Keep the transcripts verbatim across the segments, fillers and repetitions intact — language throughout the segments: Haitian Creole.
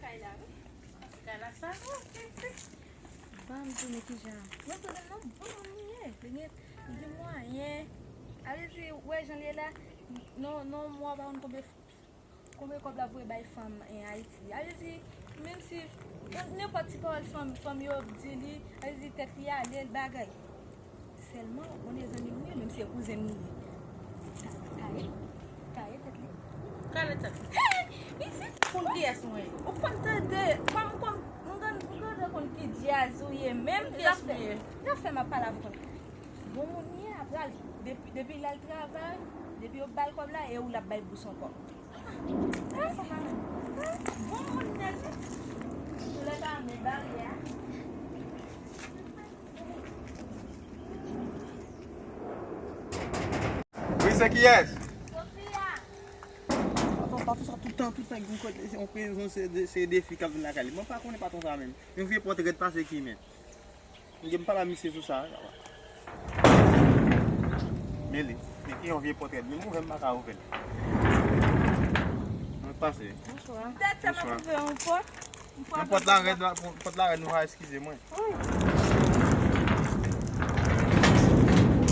Kay la, wi. Kay la, sa, wi, wi, wi. Ban m di nou kijan. Mwen konnen non, bon moun li ye. Li gen, li gen mwayen. A vle di, wè jan li ye la, non, non, mwa pa konn konbyen, konbyen kòb l ap voye bay fanm en Ayiti. A vle di, menm si, nenpòt ti pawòl fanm, fanm yo di li, a vle di, tèt li ale, l bagay. Sèlman, ou konnen zanmi m ye, menm si se kouzen m li ye. Ka-, kale, kale tèt li. Kale tèt li. Hey! Isit! Konn kiyès mwen ye? Ou konn tande, m konn, m konn, m konn, m konn konn ki djaz ou ye, menm. Konn kiyès mwen ye? Zafè, zafè m ap pale avè w. Bon moun li ye, apral, depi, depi l al travay, depi yo ba l kòb la, e ou l ap bay bous ankò. Bon moun nèt wi. Soulè pa men baryè a. Wi, se kiyès? Sofia. Patwon, patwon sa tout tan, tout tan, gen kote, se yon prezon, se de, se de fi k ap vin lakay li. Mwen pa konnen patwon sa menm. Yon vye pòt rèd pase ki men. M gen m pale a misye sou sa. Men li, li ki yon vye pòt rèd. Menm ouvè m pa ka ouvè l. Mwen pase. Bonswa. Dat sa m ap ouvè yon pòt. Yon pòt la rèd, la, pòt la rèd, nou va eskize mwen. Wi.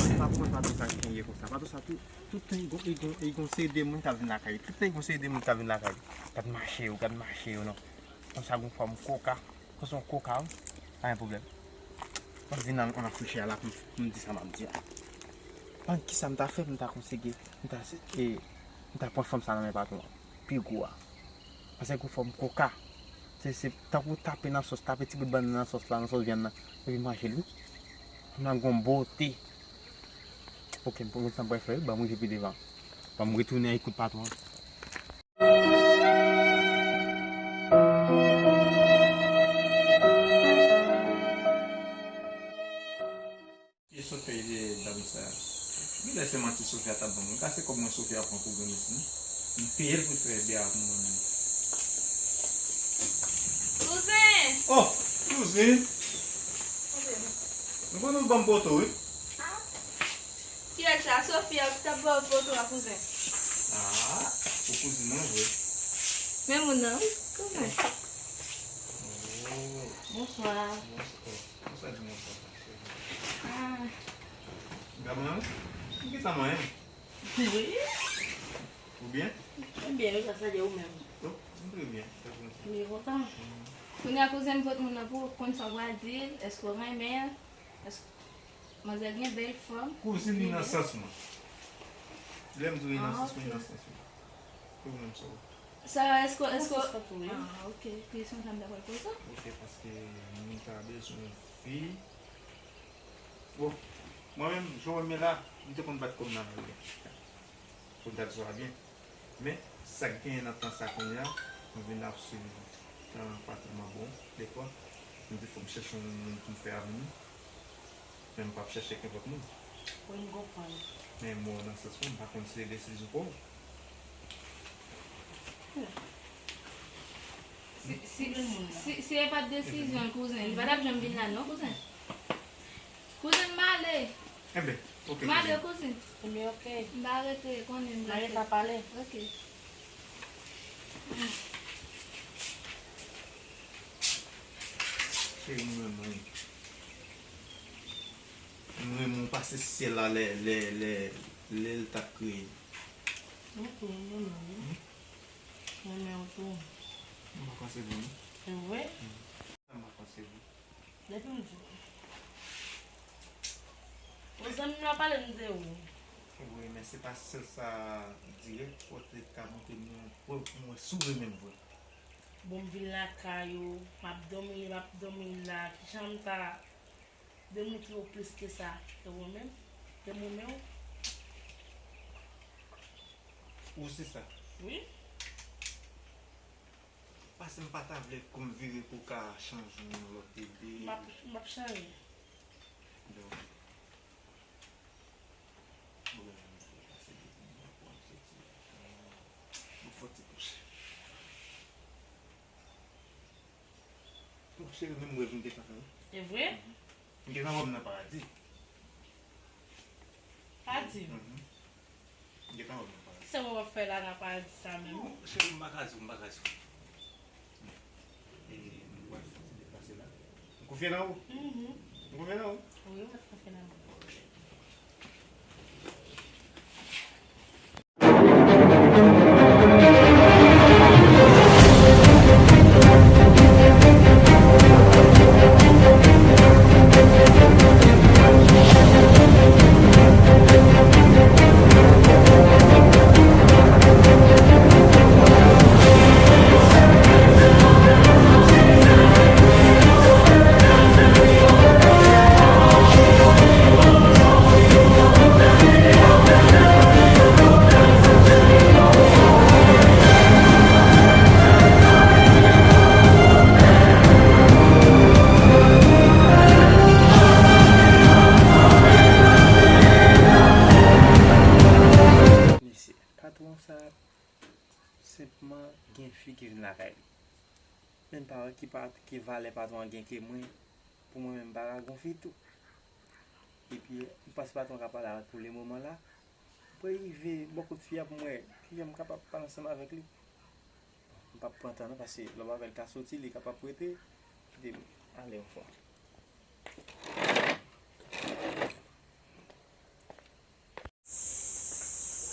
Sa pran patwon sa ki ye konsa. Patwon sa tou, tout tan li gon, li gon, li gon seri de moun k ap vin lakay li. Tout tan li gon seri de moun k ap vin lakay li. Gad mache yo, gad mache yo non. Konsa gon fòm koka. Konsa yon koka, wi. Pa gen pwoblèm. M ap vin nan, nan fouchè a la pou m, pou m di sa m ap di a. Pandan kisa m ta fè, m ta konsege, m ta, e, m ta pran fanm sa nan men patwon an. Pi gwo a. Paske gon fòm koka. Se, se tankou tape nan sòs, tape ti bout bannann nan sòs la, nan sòs vyann nan. Epi manje l, wi. Fanm nan gon bote. Ok, m konn sa m pral fè, wi. Ban m rive pi devan. Ban m retounen ekout patwon an. Ki sòt fè ide dam sa? Genlè se manti Sofia t ap ban mwen. Ka se kòb mwen Sofia pran pou granmesi non. M peye l pou l fè bè a pou mwen menm. Kouzen! Oh! Kouzen! Kouzen. M konnen w ban m poto, wi. Ah. Kiyès sa? Sofia ki t ap ba w poto a, kouzen. Ah, ou kouzin mwen vre. Men moun nan, wi, kouzen. Oh. Bonswa. Bonswa. Oh, bonswa, di bonswa. Ah. Gade mwen, wi. M gentan manyen. Wi. Ou byen? Mwen byen, wi, sa se ou menm. Oh, m trè byen, trè byen. M byen kontan. Mm. Kounye a, kouzen, m pot moun nan pou w konn sa w pral di l, èske w renmen l? Èske manzè gen bèl fòm? Kouzin li nan sans mwen. Lè m di w li nan sans mwen, li nan sans mwen. Pou ou menm sa w. Sa, èske, èske... Nan sans pa tou, wi. Ah, ok. Kesyon sa m ta pral poze w. Ok, paske m ta bezwen yon fi. Bon, mwen menm, jan w wè m ye la, m te konn bat kò m nan lari a. Pou m ta di w sa byen. Men, sa k genyen nan tan sa kounye a, mwen vin ap swiv tan pa tèlman bon, defwa. M di fò m chèche yon moun pou m fè avni. Men m p ap chèche ak nenpòt moun. Wi, m konprann. Men mwen nan sans mwen, m pa konn si se desizyon pa w. Si, si, si, si se pa t desizyon l, kouzen, li pa t ap janm vin la non, kouzen. Kouzen, m ale. Enben, ok, kouzen. M ale, kouzen. Enben, ok. M pa rete, konnen m rete. Mare pa pale. Ok. Cheri, m renmen w. M renmen w pase syèl la lè, lè, lè, lè l t ap kreye. Mwen tou, m renmen w, wi. Renmen w tou. M pa panse vre non. Se vre? Sa m pa panse vre. Depi m di w. Yon zanmi m nan pale m de ou. Wi, men se pa sèl sa dirèk, fò w te ka montre m yon prèv pou m wè si w renmen m vre. Bon, m vin lakay ou, m ap dòmi, m ap dòmi la, kijan m ta demontre w plis ke sa, ke mwen menm, ke mwen menm? Ou se sa? Wi. Paske m pa ta vle kou m vire pou w ka chanje yon lòt ide. M ap, m ap chanje. Donk, ou renmen m vre, paske depi m wè w, m soti, m fè ti kouche. Bon, cheri, menm rèv m te fè, wi. E vre? Mhm. M te nan wè m nan paradi. Paradi? Mhm. M te nan wè m nan paradi. Kisa w ap fè la nan paradi sa menm? Non, cheri, m pa ka di w, m pa ka di w. Konfye nan ou? Mhm. Konfye nan ou? Wi, mwen konfye nan mwen. Mesye, patwon sa senpman gen fi ki vin lakay li. Men pa wè ki pa, ki valè patwon an gen ke mwen. Pou mwen menm, m pa ka gon fi tou. Epi, m panse patwon ka pale avèk pou le moman la. Mwen rive bò kot fi a pou m wè kijan m kapab pale ansanm avèk li. M p ap pran tan non, paske lè w avè l ka soti, li kapab rete. Kite m ale yon fwa.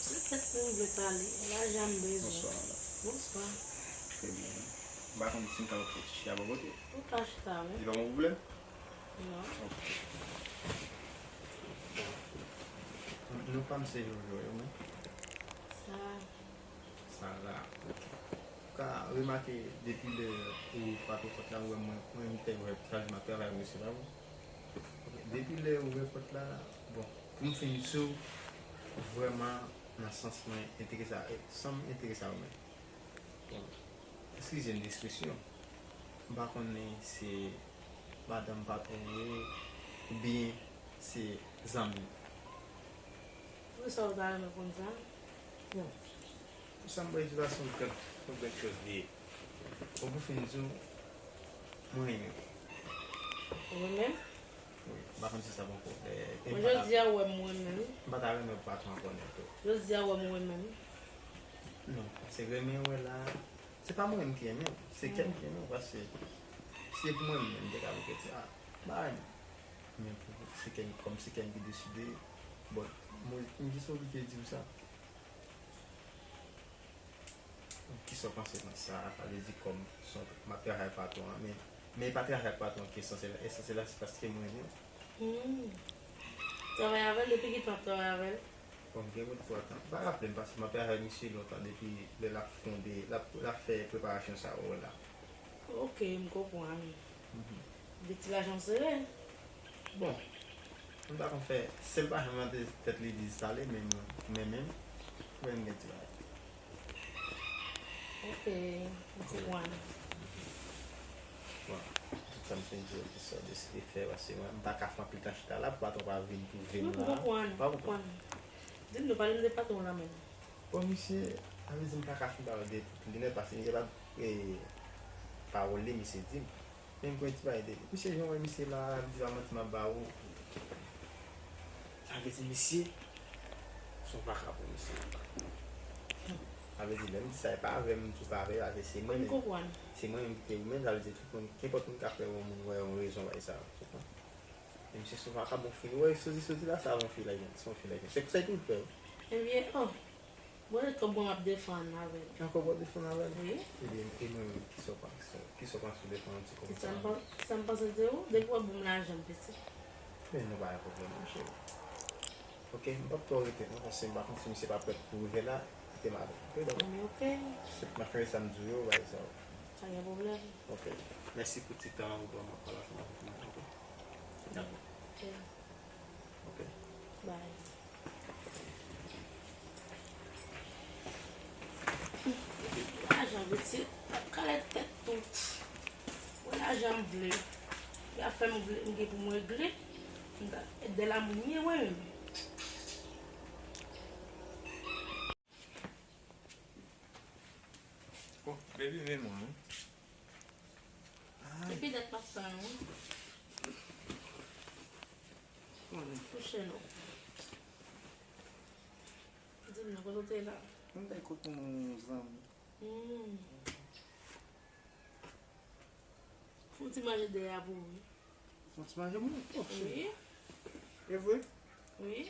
Se kèt mwen vle pale, lajan m bezwen. Bonswa, madanm. Bonswa. Trè byen. M pa konn si m kapab fè ti chita bò kote. Ou ka chita, wi. Li pa yon pwoblèm? Non. Ok. Non pa m se Jojo, wi, men. Sa. Sara, ok. Ou ka remake depi lè ou frape pòt la, ou wè mwen, mwen m te wè sa, m ap travay, ou resevwa mwen. Ok, depi lè ou ouvè pòt la, bon, pou m fin di w, vrèman, nan sans mwen enterese a, e, san m enterese a ou menm. Bon, eskize m de ekspresyon. M pa konnen se madanm patwon ou ye, oubyen se zanmi. Poukisa ou ta renmen konn sa? Bon, sa m pral di la se yon gran, yon gran choz li ye. Bon, pou fin di w, mwen renmen w. Ou renmen m? Wi, m pa konn si sa poko, eh, Bon, jodi a ou wè m, ou renmen m. M pa ta renmen pou patwon an konnen tou. Jodi a ou wè m, ou renmen m. Non, se renmen w wè la. Se pa mwen menm ki renmen w, se kè m ki renmen w, paske si se pou mwen menm, m te ka vin di, ah, m pa renmen w. Men pou, se kè m, kòm se kè m ki deside, bon, mwen, m jis oblije di w sa. Kisa w panse nan sa? Sa vle di kòm se yon, m ap travay ak patwon an, men, men e pa travay ak patwon an ki esansyèl la. Esansyèl la, se paske mwen renmen w. Hmm. Travay avè l, depi ki tan w ap travay avè l? Bon, m gen mwen twa tan. M pa raple m, paske m ap travay avèk misye lontan, depi lè l ap fonde, l ap, l ap fè preparasyon sa yo la. Ok, m konprann. Mhm. Gen ti lajan w sere. Bon, m pa konn fè, sèl pa janm rantre tèt li di sa li, men mwen, men menm, mwen m gen ti bagay. Ok, m konprann. Bon, tout sa m fin di yo, ki sa w deside fè, paske mwen, m pa ka fè anpil tan chita la, pou patwon pa vin twouve m la. M konprann, m konprann. Di m non, pale m de patwon w la menm. Bon, misye, sa vle di m pa ka fin pale de tout li nèt, paske misye pa, e, pawòl li, misye di m. Men m gen ti bagay de li. Misye, jan w wè misye la, m di pa manti m ap ba ou. Sa vle di misye, se yon vakabon misye. Sa vle di lè m di sa, e pa avè m m di w pa avè, paske se mwen menm. M konprann. Se mwen menm ki te ou menm, sa vle di tout moun, kenpòt moun ka fè yon moun wè yon rezon bay sa, ou konprann? Men misye se yon vakabon fi, ou wè, soti, soti la, sa yon fi la, se yon fi la, se, se tout pè. Ebyen, oh. Bon, e kòb mwen m ap defann avè l. Ankò w ap defann avè l? Wi. Ebyen, e mwen menm, kisa w panse, kisa w panse sou defann ti kòb sa? Sa m pa-, sa m panse de ou, depi w ap ban m lajan m piti. Men nou pa gen pwoblèm, mon cheri. Ok, m p ap twò rete non, paske m pa konn si misye pa prèt pou rive la, kite m avè l. Ok, bye bye. Ok. Se malgre sa m di w yo, bay sa yo. Pa gen pwoblèm. Ok. Mèsi pou ti tan an ou pran m ap pale ansanm avèk mwen, ok? Dakò. Ok. Ok. Bye. Lajan pitit, ap kale tèt tout. Bon, lajan m vle. Afè m vle, m gen pou m regle. M ta, de la moun ye, mwen menm. Oh, baby, vin mwen, wi. Ay. Depi dat m ap tann ou. Konnen. Kouche non. Di m non, kote w te la? Mwen te kot yon zanmi. Hmm. Fouti manje dèyè a pou ou, wi. Fon ti manje mwen. Oh, cheri. Wi, E vre? Wi.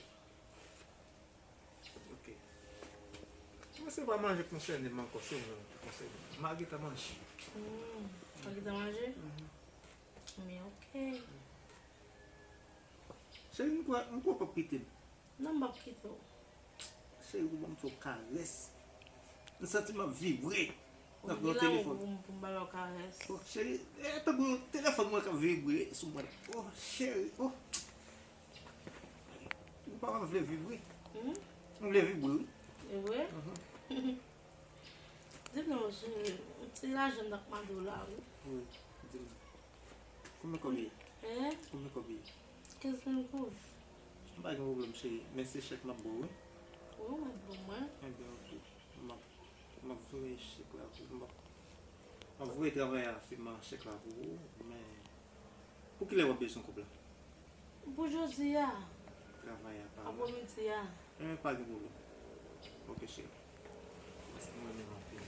Ok. Mwen se pa manje k konsène m ankò, se mwen ki konsène m. Marita manje. Hmm. Marita manje? Men ok. Cheri, m kwè m kwè w p ap kite m. Non, m p ap kite w. Cheri, ou ban m yon karès. M santi m ap vibre. Ou gen la ou pou m ba w karès. Oh, cheri, e tankou yon telefòn mwen k ap vibre sou mwen. Oh, cheri, oh. Ou pa wè m vle vibre. Hmm? M vle vibre, wi. E vre? Di m non, cheri, ti lajan m t ap mande w la, wi. Wi, di m. Konbyen kòb ye? Hein? Konbyen kòb ye? Kenz mil goud. M pa gen pwoblèm, cheri, men se chèk m ap ba w, wi. Wi, ou mèt ban mwen. Ebyen, ok. M ap, m ap voye chèk la pou, m ap, m ap voye travayè a fèmen chèk la pou ou, men pou kilè w ap bezwen kòb la? Pou jodi a, Travayè a pa la. apremidi a. Ebyen, pa gen pwoblèm. Ok, cheri. Paske mwen renmen w anpil.